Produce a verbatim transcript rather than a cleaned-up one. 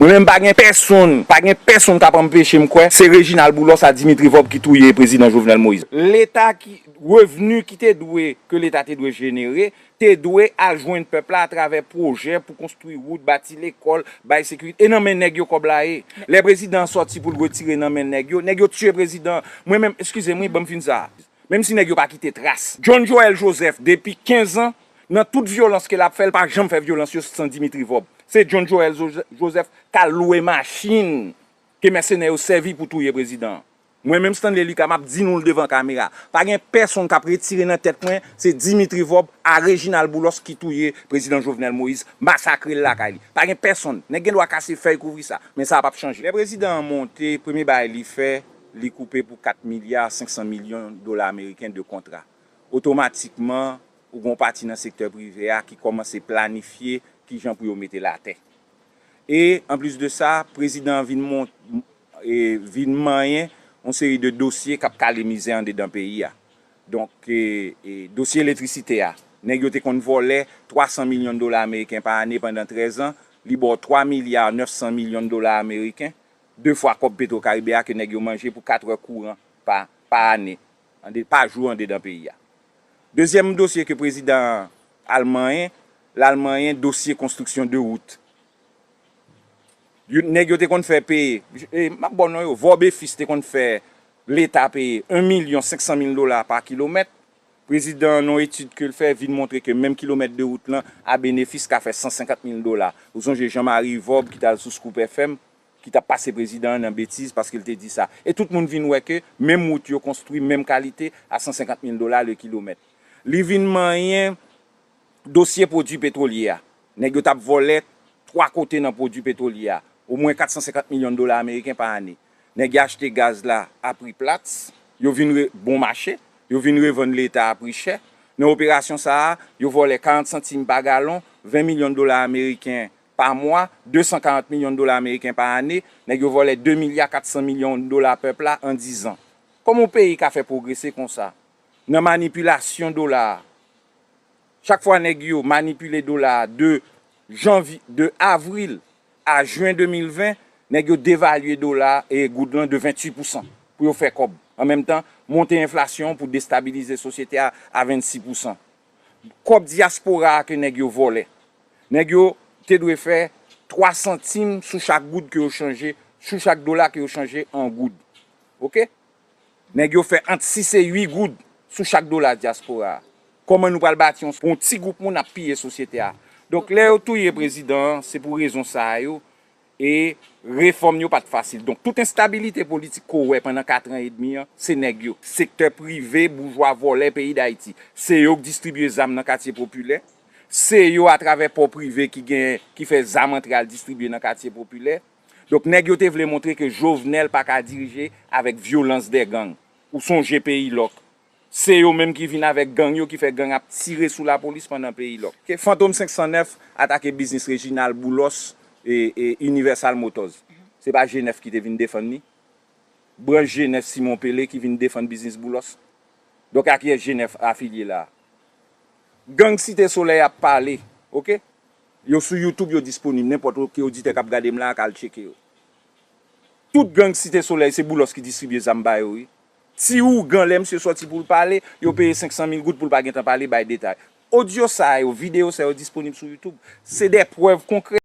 Mwen menm pa gen pèsonn, pa gen pèsonn k ap anpeche m kwè se Reginald Boulos a Dimitri Vorbe ki touye prezidan Jovenel Moïse. Leta ki, revni ki te dwe, ke Leta te dwe jenere, te dwe al jwenn pèp la atravè pwojè pou konstwi wout, bati lekòl, bay sekirite. E nan men nèg yo kòb la ye. Lè prezidan an sòti pou l retire nan men nèg yo, nèg yo tiye prezidan an. Mwen menm, eskize m wi, ban m fin sa. Menm si nèg yo pa kite tras. John Joël Joseph, depi kenz an, nan tout vyolans ke l ap fè, l pa janm fè vyolans yo san Dimitri Vorbe. Se John Joël Joseph, Joseph k al lwe machin ke mèsenè yo sèvi pou touye prezidan an. Mwen menm Stanley Lucas, m ap di nou l devan kamera. Pa gen pèsonn k ap retire nan tèt mwen, se Dimitri Vorbe a Reginald Boulos ki touye prezidan Jovenel Moïse, masakre l lakay li. Pa gen pèsonn. Nèg gen dwa kase fèy kouvri sa, men sa p ap chanje. Lè prezidan an monte, premye bagay li fè, li koupe pou kat milya senk san milyon dola ameriken de kontra. Otomatikman, ou gen yon pati nan sektè prive a ki kòmanse planifye kijan pou yo mete l atè. E, anplis de sa, prezidan an vin mont-, e, vin manyen yon seri de dosye k ap kale mizè andedan peyi a. Donk, e, e, dosye elektrisite a, nèg yo te konn vòlè twa san milyon dola ameriken pa ane pandan trèz an, li ba w twa milya nèf san milyon dola ameriken, de fwa kòb Petro Caribe a ke nèg yo manje pou kat è kouran pa, pa ane, ande-, pa jou andedan peyi a. Dezyèm dosye ke prezidan an al manyen, l al manyen dosye konstriksyon de wout. Yo, nèg yo te konn fè peye, e, m ap ba w non yo, Vorbe et Fils te konn fè Leta peye en milyon senk san mil dola pa kilomèt. Prezidan an, nan yon etid ke l fè, vin montre ke menm kilomèt de wout lan, a benefis, ka fè san senkant mil dola. Ou sonje Jean Marie Vorbe ki t al sou Scoop F M, ki t ap pase prezidan an nan betiz paske l te di sa. E tout moun vin wè ke menm wout yo konstwi, menm kalite, a san senkant mil dola le kilomèt. Li vin manyen dosye pwodui petwolye a. Nèg yo t ap vòlè twa kote nan pwodui petwolye a, omwen kat san senkant milyon dola ameriken pa ane. Nèg yo achte gaz la a pri plat, yo vin re-, bon mache, yo vin revann Leta a pri chè. Nan operasyon sa a, yo vòlè karant santim pa galon, ven milyon dola ameriken pa mwa, de san karant milyon dola ameriken pa ane, nèg yo vòlè de milya kat san milyon dola pèp la an diz an. Kòman yon peyi ka fè pwogrese konsa? Nan manipilasyon dola a. Chak fwa nèg yo manipile dola a de janvye, de avril a jen de mil ven, nèg yo devalye dola e goud lan de venntuit pousan pou yo fè kòb. An menm tan, monte enflasyon pou destabilize sosyete a a vennsis pousan. Kòb dyaspora a ke nèg yo vòlè. Nèg yo te dwe fè twa santim sou chak goud ke yo chanje, sou chak dola ke yo chanje an goud. Oke? Nèg yo fè ant sis e uit goud sou chak dola dyaspora a. Kòman nou pral bati yon, pou yon ti gwoup moun ap piye sosyete a? Donk, lè yo touye prezidan an, se pou rezon sa a yo, e refòm yo pa t fasil. Donk, tout enstabilite politik ke w wè pandan kat an edmi an, se nèg yo. Sektè prive, boujwa, vòlè peyi Dayiti. Se yo k distribye zam nan katye popilè. Se yo, atravè pò prive, ki gen, ki fè zam antre al distribye nan katye popilè. Donk, nèg yo te vle montre ke Jovenel pa ka dirije avèk vyolans dè gang. Ou sonje peyi lòk. Se yo menm ki vin avèk gang yo, ki fè gang ap tire sou lapolis pandan peyi lòk. Ke Fantom senk san nèf atake biznis Reginald Boulos e, e Universal Motors. Se pa G nèf ki te vin defann li? Branch G nèf Simon Pele ki vin defann biznis Boulos. Donk, a kiyès G nèf afilye la a? Gang Site Solèy ap pale, oke? Yo sou YouTube, yo disponib. Nenpòt ki oditè k ap gade m la a ka al tcheke yo. Tout gang Site Solèy, se Boulos ki distribye zam ba yo, wi. Ti ougan, lè misye sòti pou l pale, yo peye senk san mil goud pou l pa gentan pale, bay detay. Odyo sa yo, videyo sa yo disponib sou YouTube. Se de prèv konkrè.